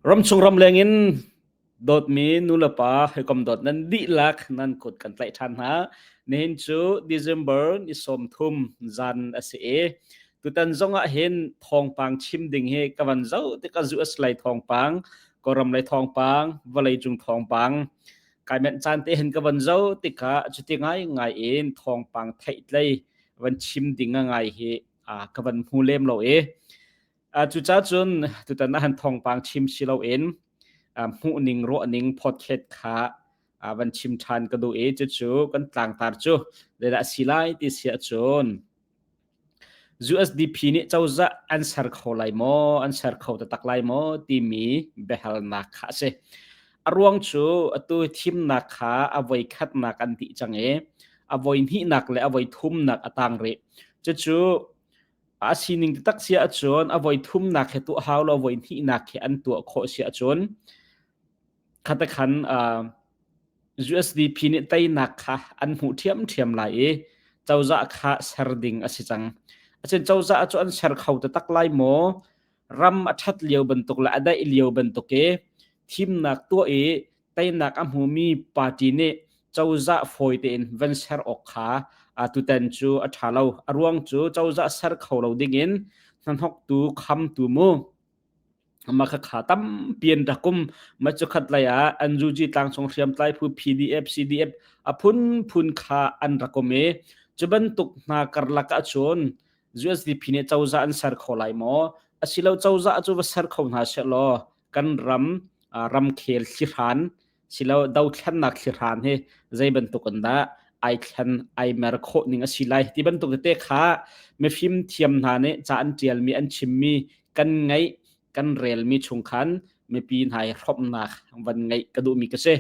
Ramchung ramleng in dawtmi nulepa hawikom dawt nan dihlak nan kut kan tlaih ṭhan hna. Nihin cu December ni 30 zan a si i tutan zong ah hin thawngpang chim ding hi ka van zoh tikah US lei thawngpang, Kawlram lei thawngpang, vawleicung thawngpang kai menh caan te hin ka van zoh tikah cuti ngaingai in thawngpang theihtlei van chim ding a ngai hi ka van hmu lem lo i Cucaah cun tutan ah han thawngpang chim si loin hmuhning ruahning podcast kha van chim ṭhan ka duh i cucu kan tlangtar cu zeidah a si lai ti si ahcun USDP nih cozah an ser kho lai maw, an ser kho taktak lai maw timi biahalnak kha a si. A ruang cu atu thimnak kha a voi khatnak an dih cang i a voi hnihnak le a voi thumnak a tang rih. Cucu A sining taktak si ahcun a voi thumnak he tuah hau lo voi hnihnak he an tuah khawh si ahcun khatakhan USDP nih teinak kha an hmuh ṭhiamṭhiam lai i cozah kha ser ding a si cang. Acun cozah cu an ser kho taktak lai maw? Ram a ṭhat lio bantuk le a daih lio bantuk i thimnak tuah i teinak a hmumi party nih cozah fawi tein van ser awk kha tutan cu a ṭha lo. A ruang cu cozah ser kho lo dingin hnahnoktu khamtu mu mah khakha tampi an rak um. Mah cu khat lei ah NUG tlangcung hriamtlai phu PDF, CDF a phunphun kha an rak um i cu bantuk hna karlak ahcun USDP nih cozah an ser kho lai maw? Asilo cozah cu va ser kho hna sehlaw kan ram ramkhel thlihran silo dothlennak thlihran hi zei bantuk in dah ai thlen ai mer khawh ning a si lai ti bantuk tete kha mifim thiam hna nih ca an tialmi an chimmi kan ngaih kan relmi chung khan mipi hna hi hrawmnak van ngeih ka duhmi ka si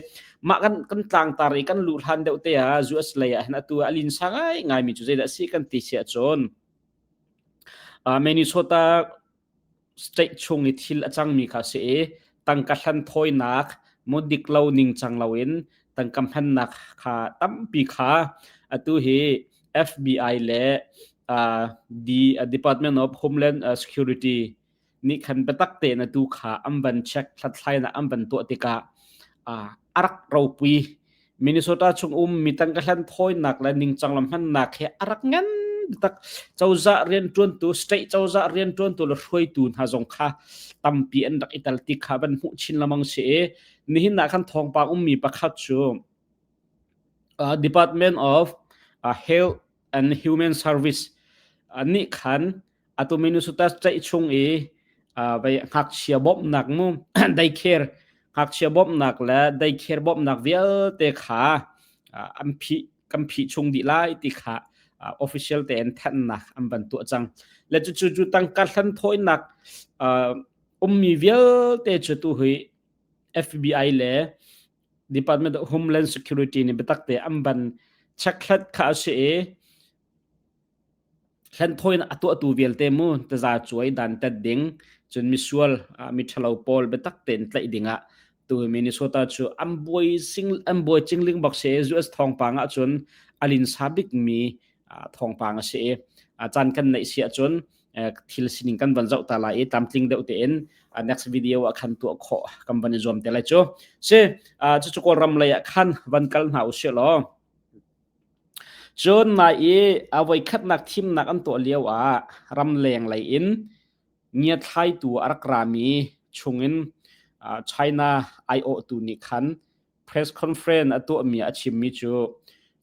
mah kan kan tlangtar i kan luh hlan deuh te ah US lei ah hin atu a linsa ngai ngaimi cu zeidah si kan ti si ahcun Minnesota state chung i thil a cangmi kha a si i tangka hlan thawinak mu dik lo ningcang loin tangka hmannak kha tampi kha atu hi FBI le the Department of Homeland Security nih khan biatak tein atu kha an van check hlathlainak an van tuah tikah a rak ropui. Minnesota chung um mi tangka hlan thawinak le ningcang lam hmannak he a rak ngan tak cozah rianṭuantu state cozah rianṭuantu le hruaitu hna zong kha tampi an rak i tel ti kha van hmuh chin lamang si i nihin ah khan thawngpang ummi pakhat cu Department of Health and Human Service nih khan Atu Minnesota state chung i vei ngakchia bawmhnak mu daycare ngakchia bawmhnak le daycare bawmhnak vialte kha an phih kan phih chung dih lai ti kha official tein thanhnak an van tuah cang. Le cucu cu tangka hlan thawinak ummi vialte cu tu hi FBI le Department of Homeland Security nih biatak te an van check-hlat kha a si i Hlenthawinak a tuahtu vialte mu taza cuai dantat ding, cun misual miṭhalo pawl biatak tein tlaih dingah tu Minnesota cu an buai sing an buai cingling bak si US thawngpang ahcun a linsa bikmi thawngpang a si i caan kan neih si ahcun thil sining kan van zoh ta lai i tlamtling deuh tein next video ah khan tuah khawh kan van i zuam te lai cu si cucu Kawlram lei ah khan van kal hna usih law Cun nai i a voikhatnak thimnak an tuah lioah ramleng lei in ngiathlaitu a rak rami chungin China aiawhtu nih khan press conference a tuahmi ah a chimmi cu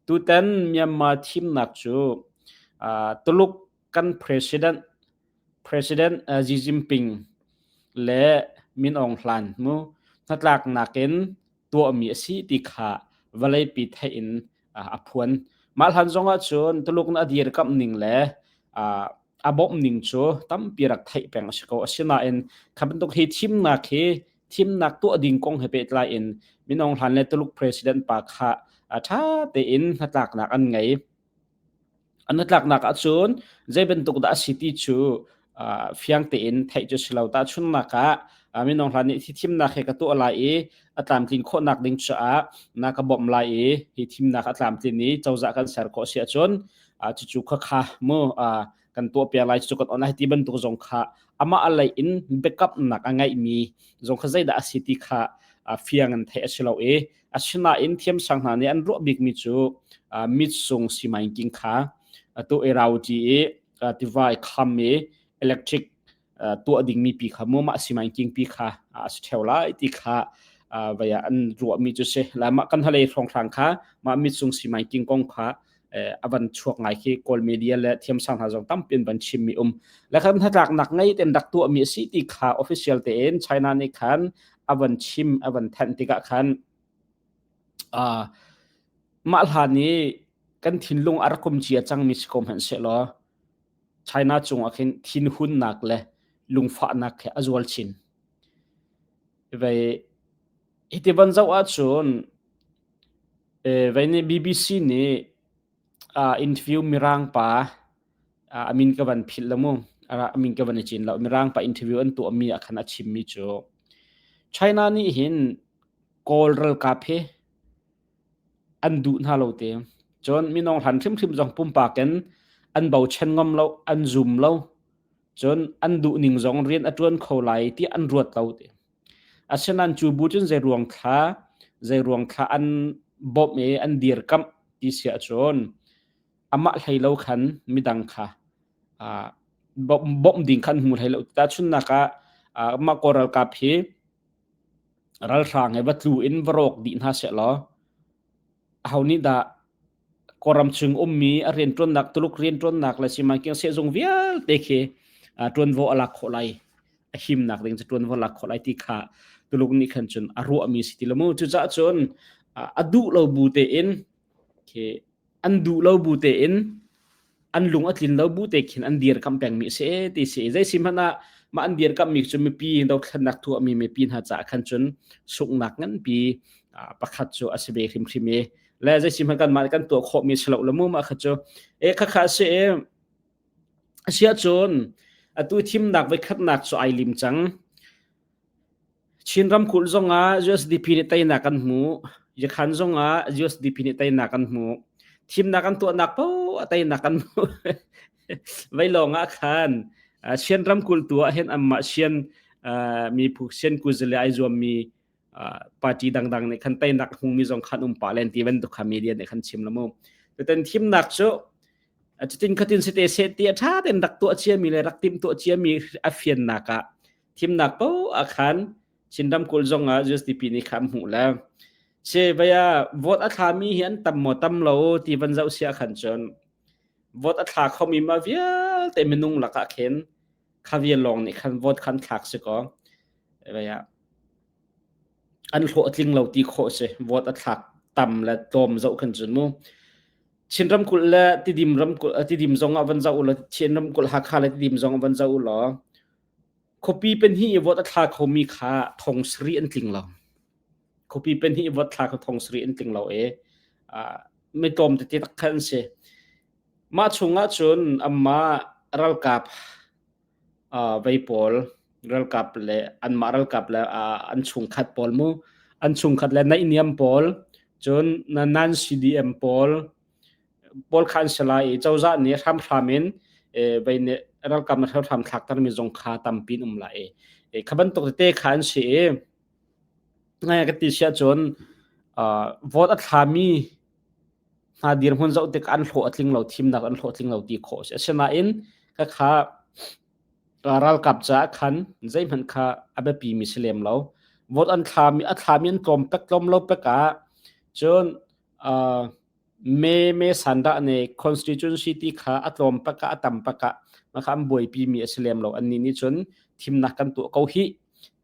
tutan Myanmar thimnak cu Tuluk kan president President Xi Jinping le Min Aung Hlaing mu hnatlaknak in tuahmi a si ti kha vawleipi theih in a phuan. Mah hlan zong ah cun Tuluk nih a dirkamh ning le a bawmh ning cu tampi rak theih peng a si ko. Asinain kha bantuk hi thimnak hi thimnak tuah ding kong he pehtlai in Min Aung Hlaing le Tuluk president pa kha ṭha tein hnatlaknak an ngei. An hnatlaknak ahcun zei bantuk dah a si ti cu fiang tein theih cu si lo. Tahchunhnak ah minung hlan nih hi thimnak hi ka tuah lai i a tlamtlin khawhnak ding caah na ka bawmh lai i hi thimnak a tlamtlin i cozah kan ser khawh si ahcun cucu khakha mu kan tuah piak lai cucu kan on lai ti bantuk zong kha Amah a lei in backup nak a ngeihmi zong kha zeidah a si ti kha fiang in theih a si lo i asinain thiamsang hna nih an ruah bikmi cu mitsung simaingking kha atu Irauti i tiva i kham i electric tuah dingmi pi kha mu mah simaingking pi kha a si theo lai ti kha vaya an ruahmi cu si la mah kan halei hrawnghrang kha mah mitsung simaingking kong kha a van chuak ngai khi kawl media le thiamsang hna zong tampi an van chimmi um le khan hnatlaknak ngei ten rak tuahmi a si ti kha official tein China nih khan a van chim a van thanh tikah khan mah hlan i kan thinlung a rak um cia cangmi si ko hmanh sehlaw China cungah khin thinhunnak le lungfahnak he a zual chin. Vei hiti van zoh ahcun vei nih BBC nih interview mirang pa a min ka van philh lo mu a min ka van i cin lo mirang pa interview an tuahmi ah khan a chimmi cu China nih hin Kawl ralkap hi an duh hna lo te. Cun minung hlan hrimhrim zong pumpak in an bochan ngam lo, an zum lo. Cun an duh ning zong rian a ṭuan kho lai ti an ruat lo te. Asinain cu bu cun zei ruang thla, zei ruang thla an bawmh i an dirkamh ti si ahcun amah hlei lo khan midang kha bawmh ding khan hmu hlei lo. Tahchunhnak ah mah Kawl ralkap hi Ralhrang he va tlu in va rawk dih hna sehlaw aho nih dah Kawlram chung ummi a rianṭuannak Tuluk rianṭuannak le simanking sehzung vialte khi ṭuanvo a lak khawh lai a himnak ding cu ṭuanvo a lak khawh lai ti kha Tuluk nih khan cun a ruahmi si ti lo mu. Cucaah cun a duh lo bu tein khi an duh lo bu tein an lung a tlin lo bu te khin an dirkamh pengmi a si ti si zei si hmanh ah mah an dirkamhmi cu mipi dothlennak tuahmi mipi hna caah khan cun sunghnak nganpi pakhat cu a si ve hrimhrim i le zei si hmanh kanmah kan tuah khawhmi si lo le mu mah kha cu e khakha si i asiahcun atu thimnak voikhatnak cu ai lim cang Chin ramkulh zongah USDP nih teinak kan hmuh. Yakhan zongah USDP nih teinak kan hmuh. Thimnak kan tuahnak paoh ah teinak kan hmuh. Vei lawng ah khan Chin ramkulh tu ah hin anmah Chin miphun Chin kuzale ai zuammi party dangdang nih khan teinak hmumi zong khan um pah len ti bantuk kha media nih khan chim la mu. Tutan thimnak cu cutin khatin site seh ti a ṭha tein rak tuah ciami le rak timh tuah ciami a fiannak ah Thimnak paoh ah khan Chin ramkulh zong ah USDP nih kha an hmuh le si vaya vote a thlami hi an tam maw tam lo ti van zoh sia khan cun vote a thla khomi ma vialte minung lakah khin kha vial lawng nih khan vote khan thlak si ko vaya an hlawh a tling lo ti khawh si vote a thlak tam le tlawm zoh khan cun mu Chin ramkulh le Tidim ramkulh Tidim zong ah van zoh u law Chin ramkulh Hakha le Tidim zong ah van zoh u law Khuapi pahnih i vote a thla khomi kha thong sarih an tling lo. Khuapi pahnih i vote thla kha thong sarih an tling lo i mi tlawm tete tak kha an si. Mah chungah cun anmah ralkap vei pawl, ralkap le anmah ralkap le an chungkhat pawl mu, an chungkhat le naihniam pawl, cun nan CDM pawl, pawl kha an si lai i cozah nih hramhram in vei nih ralkap na hramhram thlaktermi zong kha tampi an um lai i kha bantuk tete kha an si i ngai ka ti siah cun vote a thlami hna dirhmun zoh tik an hlawh a tling lo thimnak an hlawh tling lo ti khawh a si asinain ka kha ralkap caah khan zeihmanh kha a biapi mi si lem lo vote an thlami a thlami an tlawm pek tlawm lo pek ah cun Me me sandah nih constituency ti kha a tlawm pak ah a tam pak ah mah kha an buaipi mi a si lem lo. Annih nih cun thimnak kan tuah ko hih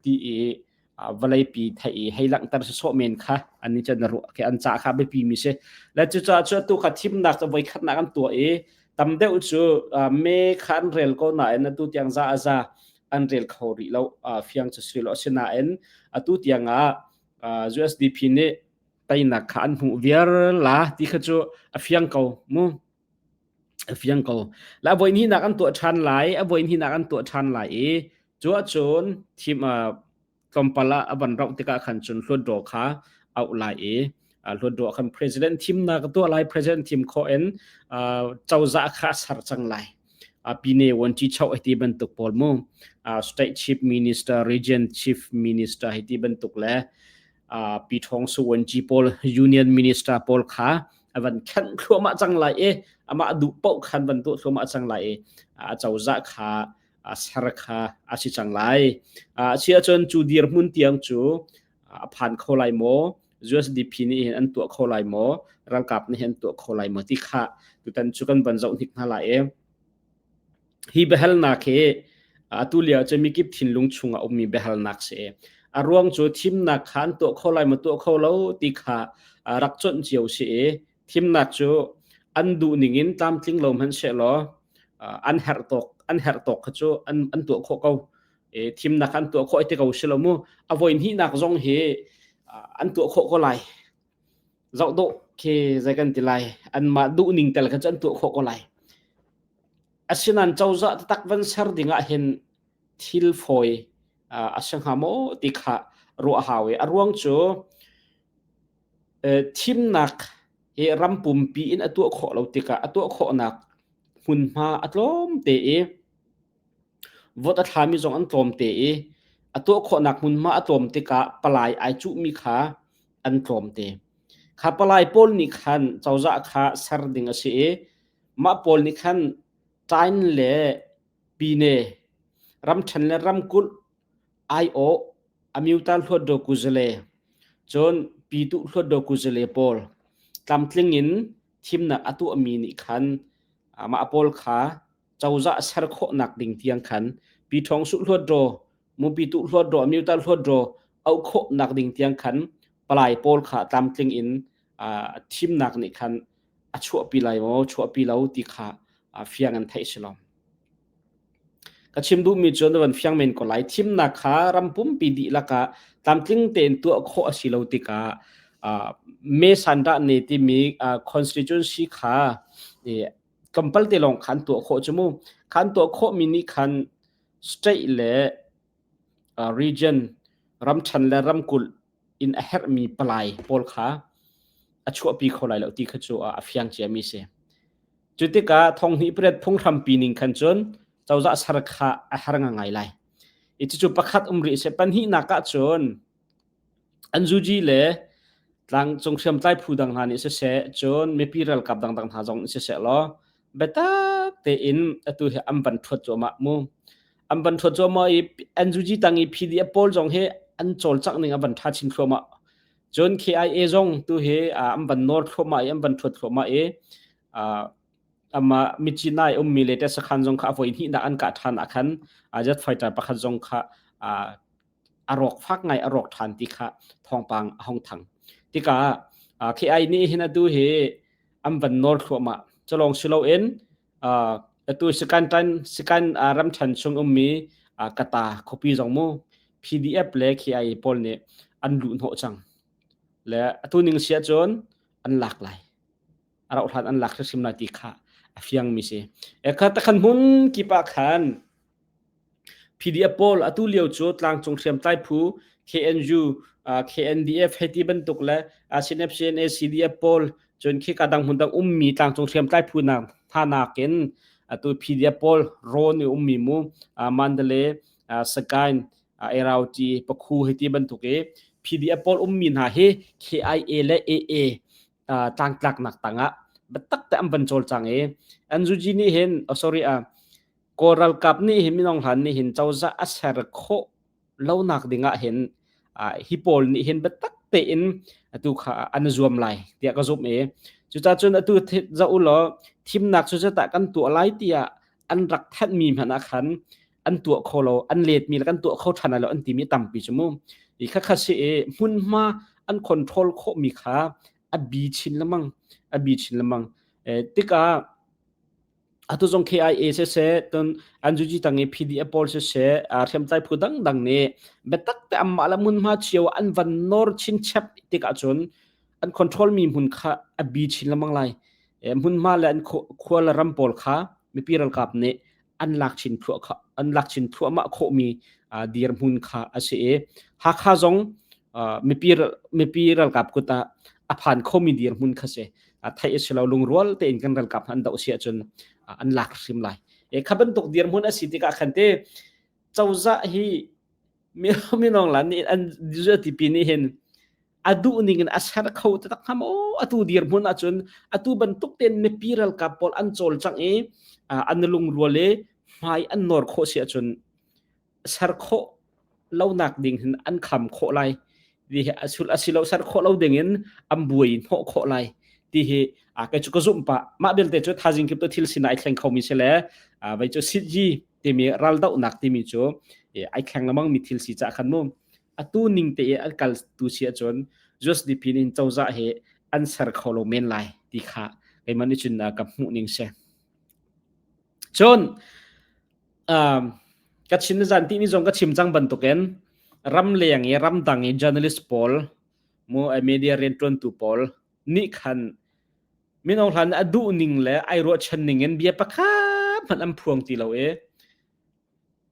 ti i vawleipi theih i hei langhter sawsawh men kha annih cun ruah khi an ca kha biapi mi si. Le cucaah cu atu kha thimnak cu voikhatnak an tuah i tam deuh cu me kha an rel ko nain atu tiang za a za an rel kho rih lo fiang cu si lo. Asinain atu tiang ah USDP nih teinak kha an hmuh viar la ti kha cu a fiang ko mu a fiang ko la voi hnihnak an tuah ṭhan lai a voi hnihnak an tuah ṭhan lai i cu ahcun thim tlawmpal ah a van rauh tikah khan cun hluatdaw kha auh lai i hluatdaw khan president thimnak a tuah lai president thim khawh in cozah kha a ser cang lai. Pine Wanci Chau hei ti bantuk pawl mu State Chief Minister Region Chief Minister hei ti bantuk le Pi Thawng Su Wanci pawl Union Minister pawl kha a van khenh thluahmah cang lai i amah duh paoh khan van tuah thluahmah cang lai i a cozah kha a ser kha a si cang lai. A si ahcun cu dirhmun tiang cu a phan kho lai maw? USDP nih hin an tuah kho lai maw? Ralkap nih hin an tuah kho lai maw ti kha tutan cu kan van zoh hnik hna lai i hi biahalnak hi atu lio cu mikip thinlung chungah ummi biahalnak si. A ruang cu thimnak kha an tuah kho lai maw tuah kho lo ti kha rak conh cio si i thimnak cu an duh ning in tlamtling lo hmanh sehlaw an herh tawk an herh tawk kha cu an an tuah khawh ko. Thimnak an tuah khawh ti ko si lo mu. A voi hnihnak zong hi an tuah khawh ko lai. Zoh dawh khi zei kan ti lai. Anmah duh ning tel kha cu an tuah khawh ko lai. Asinain cozah taktak van ser ding ah hin thil fawi a si hnga maw ti kha ruah a hau i a ruang cu thimnak hi ram pumpi in a tuah khawh lo tikah a tuah khawhnak hmunhma a tlawm te i Vote a thlami zong an tlawm te i a tuah khawhnak hmunhma a tlawm tikah palai ai cuhmi kha an tlawm te. Kha palai pawl nih khan cozah kha ser ding a si i mah pawl nih khan Tain le Pine ramṭhen le ramkulh aiawh Amyota Hluatdaw Kuzale cun Pyituh Hluatdaw Kuzale pawl tlamtling in thimnak a tuahmi nih khan mah pawl kha cozah ser khawhnak ding tiang khan Pi Thawng Suh Hluatdaw, Mupi Tuh Hluatdaw, Amyota Hluatdaw auh khawhnak ding tiang khan palai pawl kha tlamtling in thimnak nih khan a chuahpi lai maw chuahpi lo ti kha fiang in theih si lo. Ka chim duhmi cu na van fiang men ko lai. Thimnak kha ram pumpi dihlak ah tlamtling tein tuah khawh a si lo tikah me sandah ne timi constituency kha tlawmpal te lawng khan tuah khawh cu mu. Khan tuah khawhmi nih khan state le region ramṭhen le ramkulh in a herhmi palai pawl kha a chuahpi kho lai lo ti kha cu a fiang ciami si. Cu tikah thonghnih pariat phunghrampi ning khan cun cozah ser kha a har ngai lai. I cucu pakhat um rih seh pahnihnak ah cun an zuji le tlangcung hriamtlai phu dang hna nih siseh cun mipi ralkap dangdang hna zong nih siseh law biatak tein atu hi an van ṭhuat cuahmah mu. An van ṭhuat cuahmah i NUG tang i PDF pawl zong hi an cawlcangh ning a van ṭha chin thluahmah. Cun KIA zong tu hi an van nawl thluahmah i an van ṭhuat thluahmah i ama Myitkyina i ummi le sakhan zong kha a voi hnihnak an kah ṭhan ah khan jet fighter pakhat zong kha a rawk fak ngai a rawk ṭhan ti kha thawngpang a hung thang. Tikah KI nih hin atu hi an van nawl thluahmah. Culawng si loin atu sikan tan sikan ramṭhen chung ummi kata khuapi zong mu PDF le KIA pawl nih an luh hnawh cang. Le atu ning si ahcun an lak lai. A rauh hlan an lak hrimhrim lai ti kha a fiangmi si. E kha takhan hmun kip ah khan PDF pawl atu lio cu tlangcung hriamtlai phu KNU, KNDF hei ti bantuk le CNF, CNA, CDF pawl cun khika dang hmun dang ummi tlangcung hriamtlai phu hna nakin atu PDF pawl rawn i ummi mu Mandalay, Sagaing, Irrawaddy, Pakhu hei ti bantuk i PDF pawl ummi hna hi KIA le AA tlangtlaknak tangah biatak te an van cawlcang i NUG nih hin oh sorry Kawl ralkap nih hin minung hlan nih hin cozah a ser khawh lonak ding ah hin hi pawl nih hin biatak tein atu kha an zuam lai tiah ka zumh i cucaah cun atu zoh u law thimnak cu zeitah kan tuah lai tiah an rak thanhmi hmanh ah khan an tuah kho lo an letmi le kan tuah kho ṭhan lai lo an timi tampi cu mu i khakha si i hmunhma an control khawhmi kha a bi chin lengmang a bi chin lengmang tikah Atu zong KIA siseh, cun NUG tang i PDF pawl siseh, hriamtlai phu dangdang nih biatak te anmah le hmunhma cio an van nawr chinchep tik ahcun an control mi hmun kha a bi chin lengmang lai. Hmunhma le an khua le ram pawl kha mipi ralkap nih an lak chin thluah kha an lak chin thluahmah khawhmi dirhmun kha a si i Hakha zong mipi mipi ralkap kut ah a phan khomi dirhmun kha si. Theih a si lo lungrual tein kan ralkap an doh si ahcun an lak hrim lai. E kha bantuk dirhmun a si tikah khan te cozah hi minong lan nih an USDP nih hin a duh ning in a ser kho taktak hnga maw? Atu dirhmun ahcun atu bantuk tein mipi ralkap pawl an cawlcangh i an lungrual i hmai an nawr khawh si ahcun ser khawh lonak ding hin an kham khawh lai ti hi asilo ser khawh lo ding in an buai hnawh khawh lai ti hi kei cu ka zumh pah. Mah belte cu thazing kip to thil sin ai thleng khomi si le vai cu sitji timi raldohnak timi cu ai thleng lengmang mi thil si ca khan mu atu ning te i an kal tu si ahcun USDP in cozah hi an ser kho lo men lai ti kha keimah nih cun ka hmuh ning si. Cun um, ka chin zan ti ni zong ka chim cang bantukin ramleng i ramdang i journalist pawl mu media riantuantu pawl nih khan minung hlan a duh ning le ai ruahchan ning in bia pakhat hmanh an phuang ti lo i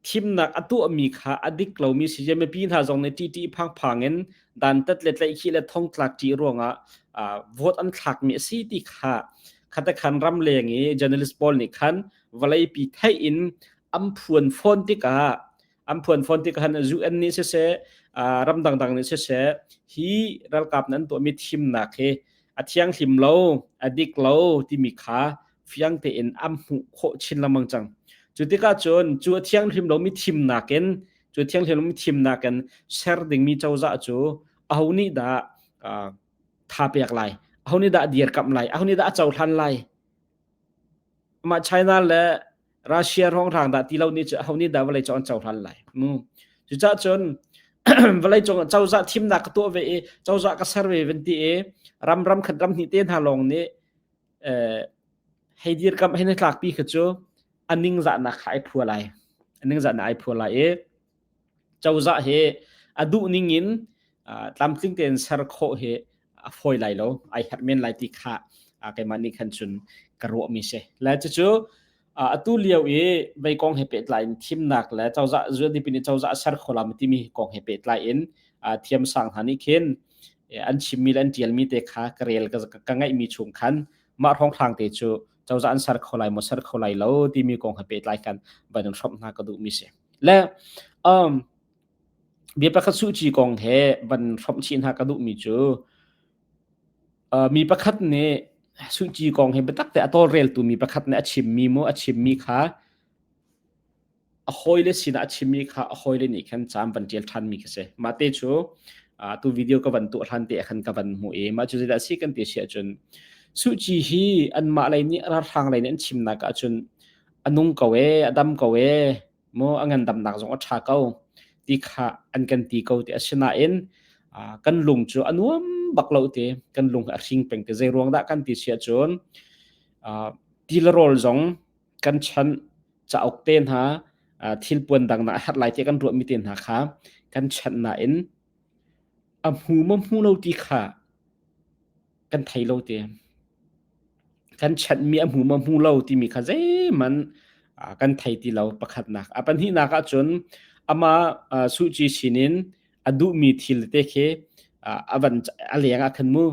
thimnak a tuahmi kha a dik lomi si mipi hna zong nih ṭihṭih phangphang in dantat le tlaihkhih le thongtlak ṭih ruangah vote an thlakmi a si ti kha khatakhan ramleng i journalist pawl nih khan vawleipi theih in an phuan fawn tikah an phuan fawn tikah han UN nih siseh ram dangdang nih siseh hi ralkap nan tuahmi thimnak hi a thianghlim lo a dik lo timi kha fiang tein an hmuh khawh chin lengmang cang. Cu tikah cun cu a thianghlim lomi thimnak in cu thianghlim lomi thimnak in ser dingmi cozah cu aho nih dah tha pek lai, aho nih dah dirkamh lai, aho nih dah a cohlan lai. Mah China le Russia hrawnghrang dah ti lo nih cu aho nih dah vawlei cung an cohlan lai. Mu. Cucaah cun vawlei cung cozah thimnak ka tuah ve i cozah ka ser ve van ti i ram ram khat ram hnih te hna lawng nih hei dirkamh hei na tlakpi kha cu a ningzahnak kha ai phua lai a ningzahnak ai phua lai i cozah hi a duh ning in tlamtling tein ser khawh hi a fawi lai lo ai herh men lai ti kha keimah nih khan cun ka ruahmi si le cucu atu lio i vei kong he pehtlai in thimnak le cozah UNDP nih cozah a ser kho la timi kong he pehtlai in thiamsang hna nih khin an chimmi le an ṭialmi te kha ka rel ka ngaihmi chung khan mah hrawnghrang te cu cozah an ser kho lai maw ser kho lai lo timi kong he pehtlai khan van in hrawmh hna ka duhmi si. Le um, bia pakhat Suh Kyi kong he van hrawmh chih hna ka duhmi cu mi pakhat nih Suh Kyi kong he biatak te a tawlreltu mi pakhat nih a chimmi mu a chimmi kha a hawile sinah a chimmi kha a hawile nih khan ca an van ṭial ṭhanmi khi si. Mah te cu tu video ka van tuah hlan te ah khan ka van hmuh i mah cu zeidah a si kan ti si ahcun Suh Kyi hi anmah lei nih ralhrang lei nih an chimnak ahcun a nung ko ee, a dam ko ee, mu a ngandamnak zong a ṭha ko ti kha an kan ti ko ti asinain kan lung cu a nuam bak lo ti kan lung a hring peng ti zei ruang dah kan ti si ahcun ti le rawl zong kan chan cauk te hna thil puan dang na a herh lai ti kan ruahmi te hna kha kan chanh nain a hmu ma hmu lo ti kha kan thei lo te kan chanhmi a hmu ma hmu lo timi kha zeihmanh kan thei ti lo pakhatnak a pahnihnak ahcun amah Suh Kyi sinin a duhmi thil te khi a van a leng ah khan mu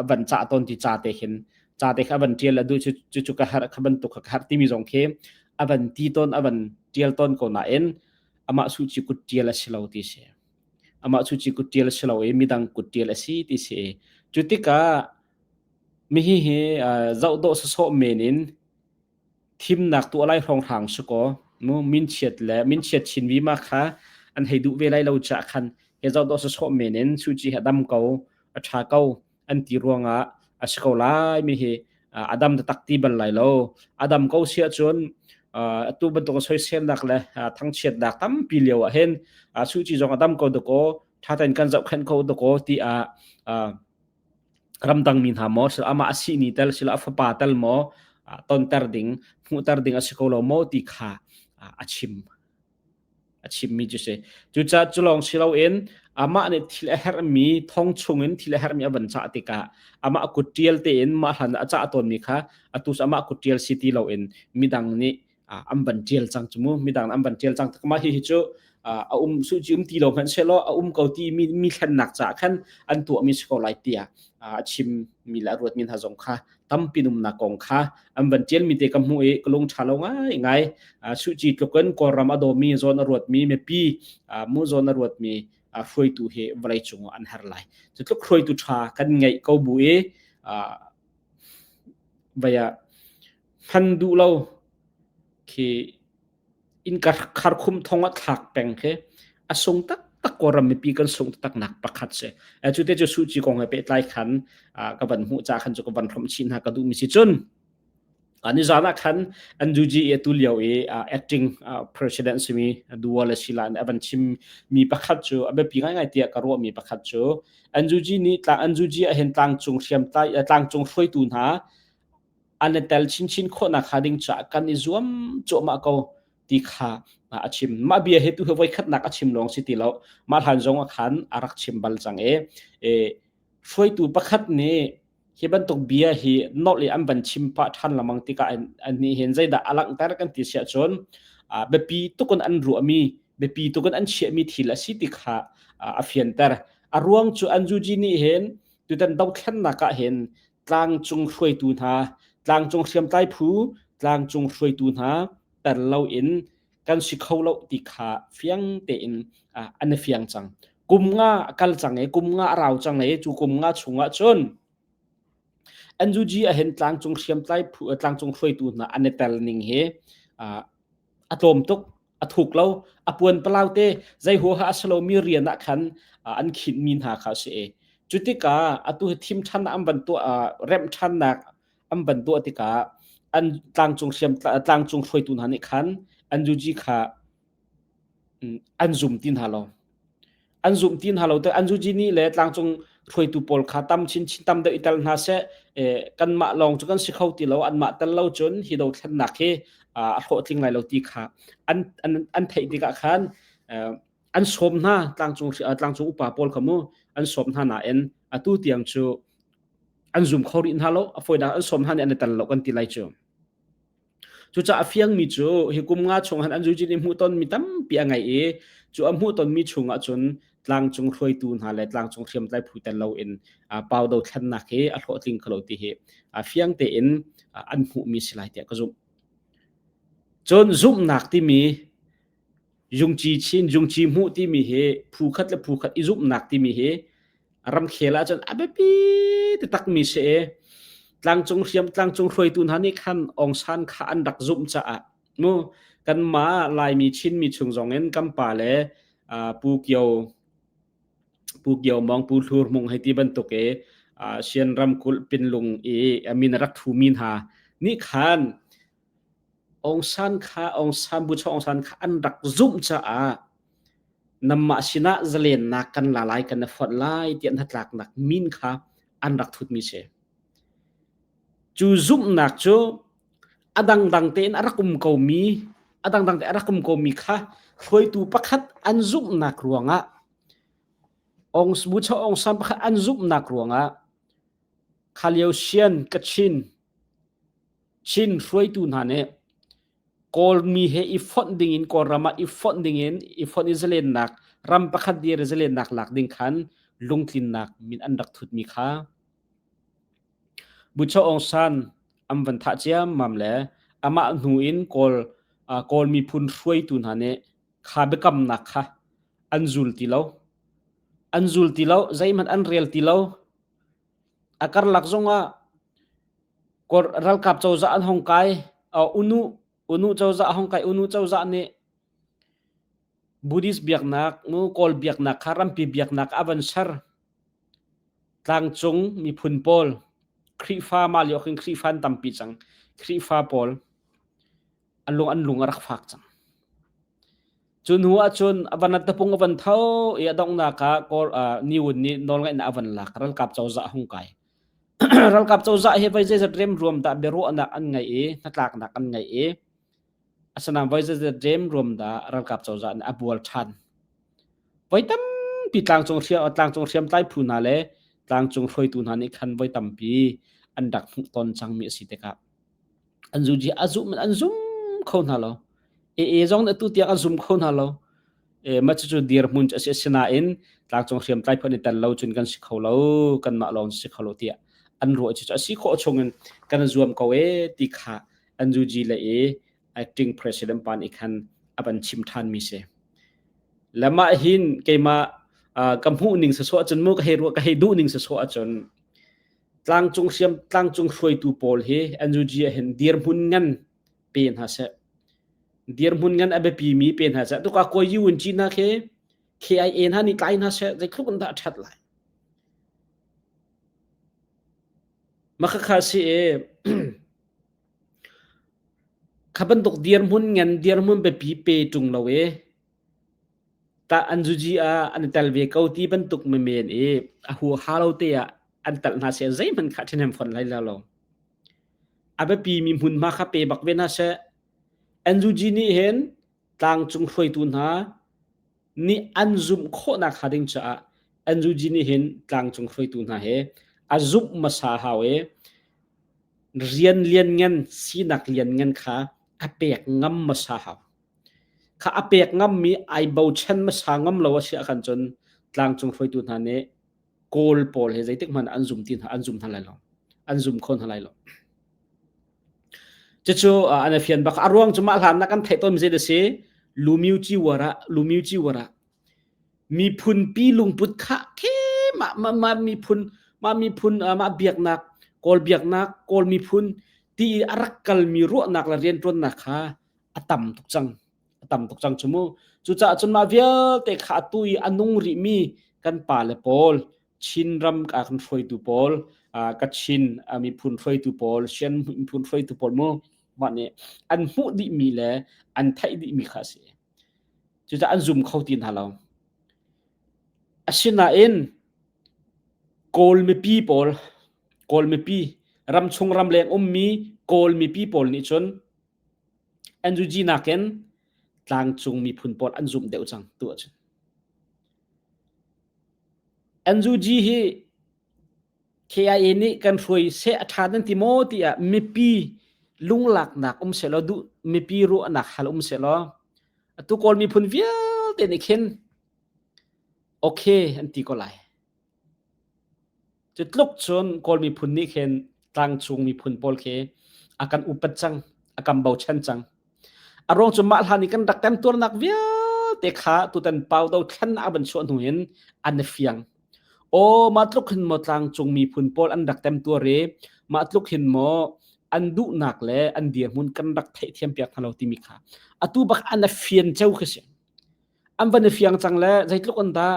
a van cah tawn ti ca te khin ca te kha a van tial a duh cu cu ka har kha bantuk kha ka har timi zong khi a van ti tawn a van tial tawn ko nain amah Suh Kyi kut tial a si lo ti si amah Suh Kyi kut tial a si lo i midang kut tial a si ti si cu tikah mihi hi zoh dawh sawsawh men in thimnak tuah lai hrawnghrang si kaw mu minchiat le minchiat chin vima kha an hei duh ve lai lo caah khan he zoh dawh sawsawh men in Suh Kyi hi a dam ko a ṭha ko an ti ruangah a si ko lai mi hi a dam taktak ti bal lai lo a dam ko si ahcun atu bantuk soiselnak le thangchiatnak tampi lio ah hin Suh Kyi zong a dam ko dakaw ṭha tein kan zohkhenh ko dakaw tiah ramdang mi hna maw sila amah a sihni tel sila a fapa tel maw tonter ding hmuhter ding a si ko lo maw ti kha a chim a chimmi cu si cucaah cu lawng si loin amah nih thil a herhmi thong chungin thil a herhmi a van cah tikah amah kut ṭial tein mah hlan a cah tawnmi kha atu cu amah kut ṭial si ti loin midang nih an van ṭial cang cu mu midang an van ṭial cang mah hihi cu a um su ci um ti lo hmanh sehlaw a um ko ti mi mi thlennak caah khan an tuahmi si ko lai tiah a chim mi le a ruatmi hna zong kha Tampi umnak kong kha an van ṭialmi te ka hmuh i ka lung ṭha lo ngaingai. Suh Kyi tluk in Kawlram a dawmi, zawn a ruatmi, mipi mu zawn a ruatmi hruaitu hi vawleicung ah an har lai. Cu tluk hruaitu ṭha kan ngeih ko bu i vai ah hman duh lo khi innka kharkhum thong ah thlak peng khi a sung taktak Kawlram mipi kan sung taktak nak pakhat si. Cu te cu Suh Kyi kong he pehtlai khan ka van hmuh ca khan cu ka van hrawmh chih hna ka duhmi si cun nizan ah khan NUG i atu lio i acting president simi Duwa le Sila nih a van chimmi pakhat cu a biapi ngaingai tiah ka ruahmi pakhat cu NUG nih NUG ah hin tlangcung hriamtlai tlangcung hruaitu hna an i tel chinchin khawhnak hnga ding caah kan i zuam cuahmah ko ti kha a chim. Mah bia hi tu hi voikhatnak a chim lawng si ti lo. Mah hlan zong ah khan a rak chim bal cang i hruaitu pakhat nih hi bantuk bia hi nolh i an van chim pah ṭhan lengmang tikah an nih hin zeidah a langhter kan ti siah cun biapi tuk in an ruahmi biapi tuk in an chiahmi thil a si ti kha a fianter. A ruang cu NUG nih hin tutan dothlennak ah hin tlangcung hruaitu hna, tlangcung hriamtlai phu, tlangcung hruaitu hna tel loin kan si kho lo ti kha fiang tein an i fiang cang. Kum nga a kal cang i kum nga a rau cang i cu kum nga chungah cun NUG ahhin tlangcung hriamtlai phu tlangcung hruaitu hna an i tel ning hi a tlawm tuk a thuk lo a puan palau te zei huaha a si lomi rian ah khan an khinhmi hna kha a si i cu tikah atu hi thim ṭhan an van tuah remh ṭhannak an van tuah tikah an tlangcung hriam tlangcung hruaitu hna nih khan an UG kha an zum ti hna lo An zumh ti hna lo te an zuji nih le tlangcung hruaitu pawl kha tam chinchin tam deuh i tel hna seh kanmah lawng cu kan si kho ti lo anmah tel lo cun hi dothlennak hi a hlawhtling lai lo ti kha an an an theih tikah khan an sawm hna tlangcung tlangcung upa pawl kha mu an sawm hna nain atu tiang cu an zum kho rih hna lo a fawinak an sawm hna nih an i tel lo kan ti lai cu. Cucaah a fiangmi cu hi kum nga chung han an zuijin i hmuhtonmi tampi a ngei i cu a hmuhtonmi chungah cun tlangcung hruaitu hna le tlangcung hriamtlai phu tel loin pau dothlennak hi a hlawhtling kho lo ti hi fiang tein an hmuhmi si lai tiah ka zumh. Cun zumhnak timi Jungci chin jungci hmuh timi hi phu khat le phu khat i zumhnak timi hi ramkhel ahcun a biapi takmi si i tlangcung hriam tlangcung hruaitu hna nih khan Aung San kha an rak zumh caah mu kanmah Laimi Chinmi chung zong in kan pa le Pu Kio Pu Kio Mawng Pu Thlur Hmung hei ti bantuk i Sian ramkulh Pinlung i min a rak thumi hna nih khan Aung San kha Aung San Bu Aung San kha an rak zumh caah nanmah sinah zalennak kan la lai kan i fonh lai tiah hnatlaknak min kha an rak thutmi si. Cu zumhnak cu a dangdang tein a rak um komi a dangdang te a rak um komi kha hruaitu pakhat an zumhnak ruangah Aung Bu Aung San pakhat an zumhnak ruangah kha lio Sian Kachin Chin hruaitu hna nih Kawlmi he i fonh dingin Kawlram ah i fonh dingin i fonh i zalennak ram pakhat dir i zalennak lak ding khan lungtlinnak min an rak thutmi kha Bucho Aung San an van thah ciammam le amah hnu in Kawl Kawl miphun hruaitu hna nih kha biakamnak kha an zul ti lo. An zul ti lo, zeihmanh an rel ti lo. A karlak zongah ralkap cozah an hong kai. Unu unu cozah a hong kai. Unu cozah nih Buddhist biaknak, nu Kawl biaknak kha rampi biaknak a van ser. Tlangcung miphun pawl Khrihfa mah lio khin Khrihfa an tampi cang. Khrihfa pawl an lung an lung a rak fak cang. Cu hnu ahcun a van tapung a van tho i a donghnak ah Kawl Niwun nih nawlngaihnak a van lak ralkap cozah a hung kai. Ralkap cozah hi voi zeizat remruam dah biaruahnak an ngeih i hnatlaknak an ngeih i asinain voi zeizat remruam dah ralkap cozah nih a bual ṭhan. Voi tampi tlangcung hriam tlangcung hriamtlai phu hna le tlangcung hruaitu hna nih khan voi tampi an rak hmuh ton cangmi a si tikah an zuji a zum an zum kho hna lo. AA zong nih atu tiang an zum kho hna lo. E, mah cucu dirhmun cu a si asinain tlangcung hriamtlai phun i tel lo cun kan si kho lo, kanmah lawng si kho lo tiah an ruah cu a si khawh chungin kan zuam ko e ti kha NUG le i acting president pa nih khan a van chim ṭhan mi si. Le mah hin keimah ka hmuh ning sasawh ahcun mu ka hei ruah ka hei duh ning sasawh ahcun tlangcung hriam tlangcung hruaitu pawl hi NUG ah hin dirhmun ngan pe hna seh. Dirhmun ngan a biapi mi pe hna seh. Tuka kawi yu in ci hna khi KIA hna nih tlai hna seh zeitluk in dah a ṭhat lai. Makhakha si i kha bantuk dirhmun ngan dirhmun biapi pe ṭung lo i tah an zuzi ah an i tel ve ko ti bantuk menmen i a huaha lo te ah an telh hna seh zeihmanh kha ṭhahnem fawn lai lo. A biapi mi hmunhma kha pe bak ve hna seh. NUG nih hin tlangcung hruaitu hna nih an zumh khawhnak hnga ding caah NUG nih hin tlangcung hruaitu hna he a zumh hmasa hau i rian lianngan sinak lianngan kha a pek ngam hmasa hau. Kha a pek ngammi ai bochan hmasa ngam lo a si ahkhan cun tlangcung hruaitu hna nih Kawl pawl he zeitik hmanh an zum ti hna an zum hna lai lo. An zum kho hna lai lo. Cucu an i fian bak. A ruang cu mah hlan na kan theih tawn mi zei a si? Lumiu ci war ah Lumiu ci war ah miphun pi lungput kha khe mah mah mah miphun mah miphun mah biaknak Kawl biaknak Kawl miphun ti i a rak kalmi ruahnak le rianṭuannak kha a tam tuk cang. A tam tuk cang cu mu. Cucaah cun mah vialte kha atu i a nung rihmi kan pale pawl Chinram a kan hruaitu pawl, Kachin miphun hruaitu pawl, Shan miphun hruaitu pawl mu mah nih an hmuh dihmi le an theih dihmi kha a si. Cucaah an zum kho ti hna lo. Asinain Kawl mipi pawl, Kawl mipi, ramchung ramleng ummi Kawl mipi pawl nih cun NUG nakin tlangcung miphun pawl an zumh deuh cang tu ahcun. NUG hi KIA nih kan hruai seh a ṭha nan ti maw tiah mipi lunglaknak um sehlaw duh mipi ruahnak hal um sehlaw atu Kawl miphun vialte nih khin okay an ti ko lai. Cu tluk cun Kawl miphun nih khin tlangcung miphun pawl khi a kan upat cang, a kan bochan cang. A ruang cu mah hlan i kan rak temtuarnak vialte kha tutan pau dothlan a van chuah hnu in an i fiang. Aw mah tluk hin maw tlangcung miphun pawl an rak temtuar i mah tluk hin maw an duhnak le an dirhmun kan rak theihthiam piak hna lo timi kha atu bak an i fian ceu khi si. An van i fiang cang le zeitluk an dah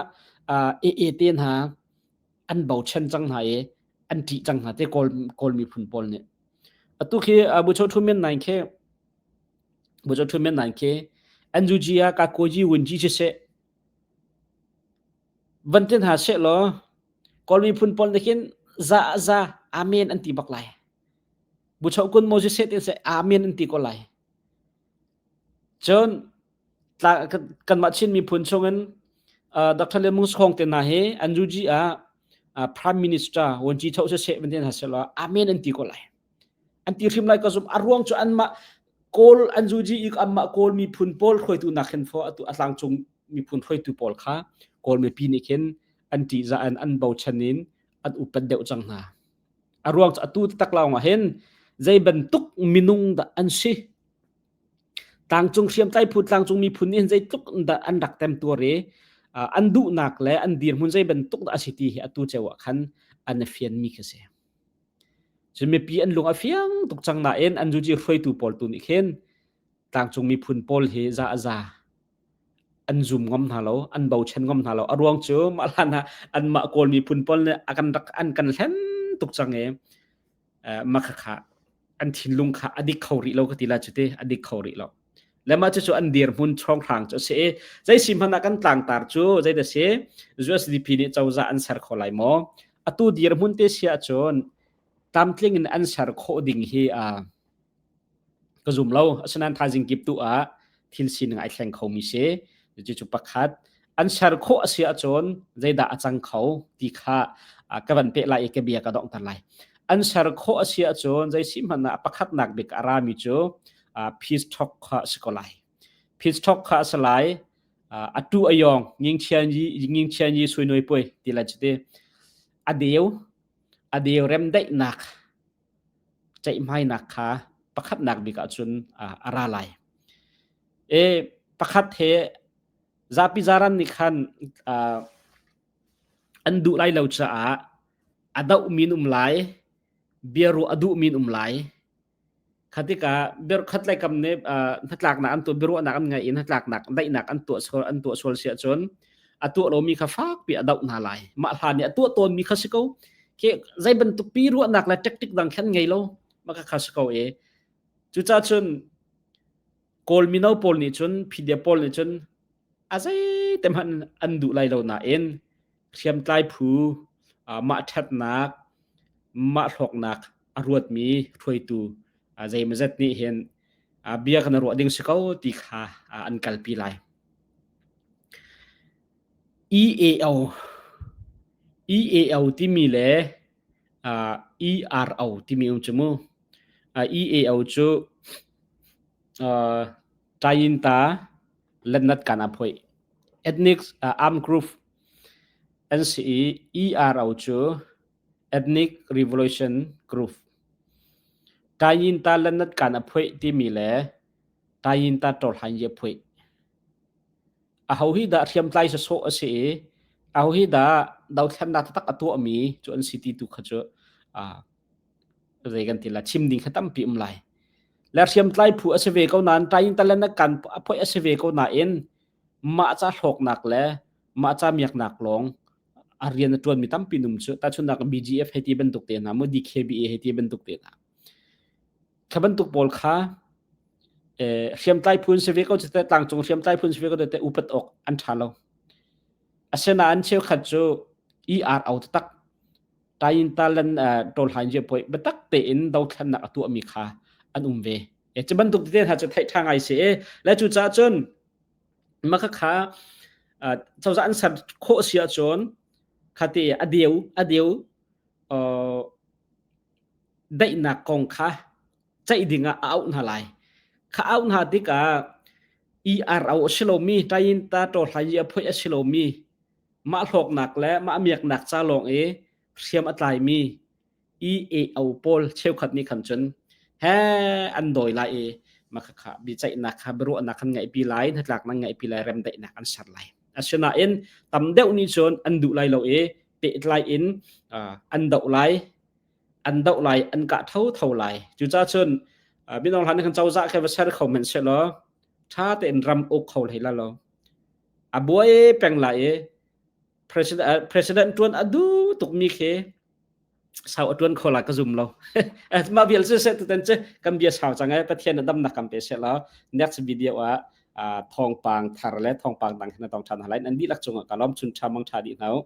AA te hna an bochan cang hna i an ṭih cang hna te Kawl, Kawl miphun pawl nih. Atu khi Bucho Thu Men Naing khi Bucho Thu Men Naing khi NUG ah ka koji wunji si seh van tin ha seh law Kawl miphun pawl nih khin za za amen an ti bak lai. Bucho kun mo si seh tin seh amen an ti ko lai. Cun kanmah Chin miphun chungin Dr. Lian Mung Skhong te hna hi NUG ah Prime Minister Wonci Tho siseh van ti hna sehlaw amen an ti ko lai. An ti hrim lai ka zum a ruang cu anmah Kawl NUG i anmah Kawl miphun pawl hruaitu nak hin fo atu a tlangcung miphun hruaitu pawl kha Kawl mipi nih khin an ṭihzah in an bochan in an upat deuh cang hna. A ruang cu atu tak lawng ah hin zei bantuk minung dah an si Tlangcung hriamtlai phu tlangcung miphun nih zeitluk dah an rak temtuar i an duhnak le an dirhmun zei bantuk dah a si ti hi atu ceu ah khan an i fianmi khi si. Cun mipi an lung a fiang tuk cang nain an zuji hruaitu pawl tu nih khin tlangcung miphun pawl hi za a za an zum ngam hna lo, an bochan ngam hna lo. A ruang cu mah hlan ah anmah Kawl miphun pawl nih a kan rak an kan hlen tuk cang i makhakha an thinlung kha a dik kho rih lo ka ti la cu ti a dik kho rih lo le mah cucu an dirhmun chawnghrang cu a si i zei si hmanh ah kan tlangtar cu zei da si USDP nih cozah an ser kho lai maw atu dirhmun te si ahcun tlamtling in an ser khawh ding hi a Ka zum lo. Asinain thaizing kip tu ah thil sining ai thleng khomi si. Cucu pakhat. An ser khawh a si ahcun zeidah a cang kho ti kha ka van peh lai i ka bia ka donghter lai. An ser khawh a si ahcun zei si hmanh ah pakhatnak bik a rami cu peace talk kha a si ko lai. Peace talk kha a si lai. Atu a yong nging chian yi nging chian yi sui noi puai ti lai cu ti. A deu. A deu remdaihnak ceihmainak kha pakhatnak bik ahcun a ra lai. E pakhat he zapi zaran nih khan an duh lai lo caah a dohmi an um lai, biaruah a duhmi an um lai. Kha tikah khat lei kam nih hnatlaknak an tuah biaruahnak an ngeih i hnatlaknak daihnak an tuah sual an tuah sual si ahcun a tuah lomi kha fakpi a doh hna lai. Mah hlan i a tuah tawnmi kha si ko. Khi zei bantuk pi ruahnak le tactic dang khan ngei lo. Mah kha kha si ko i cucaah cun Kawl mino pawl nih cun PDF pawl nih cun a zeite hmanh an duh lai lo nain hriamtlai phu mah ṭhatnak mah hlawknak a ruatmi hruaitu zeimawzat nih hin bia kan ruah ding si ko ti kha an kalpi lai. EAO EAO timi le ERO timi um cu mu. EAO cu Tayinta Letnat kan a phoih. Ethnic Armed Group an si i ERO cu Ethnic Revolution Group. Tayinta Letnat kan a phoih timi le Tayinta Tawrhan ye phoih. Aho hi dah hriamtlai sawsawh a si i aho hi dah dothlennak taktak a tuahmi cu an si ti tu kha cu zei kan ti la chim ding kha tampi um lai. Le hriamtlai phu a si ve ko nain tain talen a kan a phoih a si ve ko nain mah ca hlawknak le mah ca miaknak lawng a rian a ṭuanmi tampi num cu tahchunhnak BGF hei ti bantuk te hna mu DKBA hei ti bantuk te hna kha bantuk pawl kha hriamtlai phun si ve ko cu tlangcung hriamtlai phun si ve ko te upat awk an ṭha lo. Asinain cheukhat cu ERO taktak Tayintalan ṭawlhain je poi biatak tein dothlennak a tuahmi kha an um ve. E, cu bantuk tete hna cu theih ṭha ngai si i le cucaah cun maka kha cozah an ser khawh si ahcun khati a deu a deu daihnak kong kha ceih dingah a auh hna lai. Kha auh hna tikah ERO a si lomi Tayinta ṭawlhain je a phoih a si lomi mah hlawknak le mah miaknak ca lawng i hriam a tlaimi EAO pawl cheukhat nih khan cun he an dawi lai i mah khakha biaceihnak kha biaruahnak kan ngeihpi lai hnatlaknak ngeihpi lai remdaihnak an ser lai. Asinain tam deuh nih cun an duh lai lo i pehtlai in an doh lai an doh lai an kah thotho lai. Cucaah cun mino hlan kan cozah khe va ser kho hmanh sehlaw ṭha tein ram uk kho hlei la lo. A buai peng lai i president, president ṭuan a duh tukmi khi sau a ṭuan kho lai ka zum lo. Mah vial cu seh tutan cu kan bia sau cang ee Pathian na damnak kan pe seh law next video ah thawngpang thar le thawngpang dang hin na tong ṭhan hna lai. Nan dihlak cungah ka lawm chun ṭha mang ṭha dih hna u.